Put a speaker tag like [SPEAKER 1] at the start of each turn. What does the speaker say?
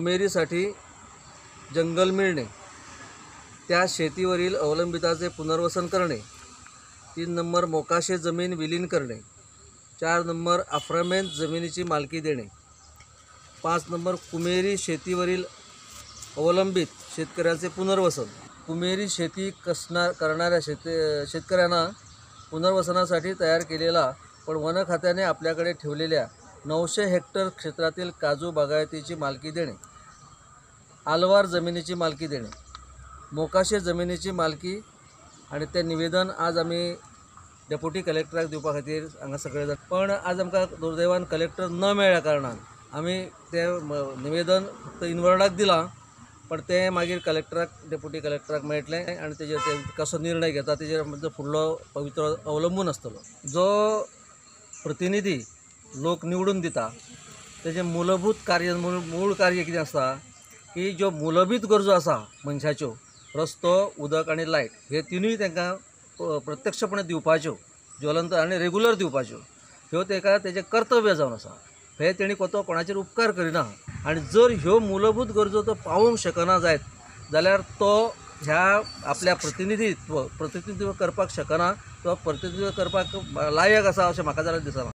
[SPEAKER 1] कुमेरीसाठी जंगल मिळणे, त्या शेतीवरील अवलंबिताचे पुनर्वसन करणे, 3 नंबर मोकाशे जमीन विलीन करणे, 4 नंबर आफ्रामेंत जमिनीची मालकी देणे, 5 नंबर कुमेरी शेतीवरील अवलंबित शेतकऱ्यांचे पुनर्वसन। कुमेरी शेती करणाऱ्या शेतकऱ्यांना पुनर्वसनासाठी तयार केलेला पण वन खात्याने आपल्याकडे ठेवलेल्या 900 हेक्टर क्षेत्रातील काजू बागायतीची मालकी देणे, आलवार जमिनीची मालकी देणे, मोकाशे जमिनीची मालकी आणि ते निवेदन आज आमी डेप्युटी कलेक्टराक दिवपा खातीर हांगा सगळे जाण। पण आज आमकां दुर्दैवान कलेक्टर न मेळ्ळ्या कारणान आमी ते निवेदन फक्त इनवर्डाक दिलां, पण ते मागीर कलेक्टराक डेप्युटी कलेक्टराक मेळटलें आनी तेजेर ते कसो निर्णय घेता तेजेर आमचो फुडलो पवित्रो अवलंबून आसतलो। जो प्रतिनिधी लोक निवडून दिता तेजें मूलभूत कार्य मूळ कार्य कितें आसता की ज्यो मूलभूत गरजो आसा मनशाच्यो, रस्तो, उदक आनी लायट हे तिनूय तांकां प्रत्यक्षपणे दिवपाच्यो, ज्वलंत आनी रेगुलर दिवपाच्यो, ह्यो ताका तेजें कर्तव्य जावन आसा। हे तेणी कोतो कोणाचेर उपकार करिना आनी जर ह्यो मूलभूत गरजो तो पावोवंक शकना जायत जाल्यार तो ह्या आपल्या प्रतिनिधित्व करपाक शकना, तो प्रतिनिधित्व करपाक लायक आसा अशें म्हाका जाल्यार दिसना।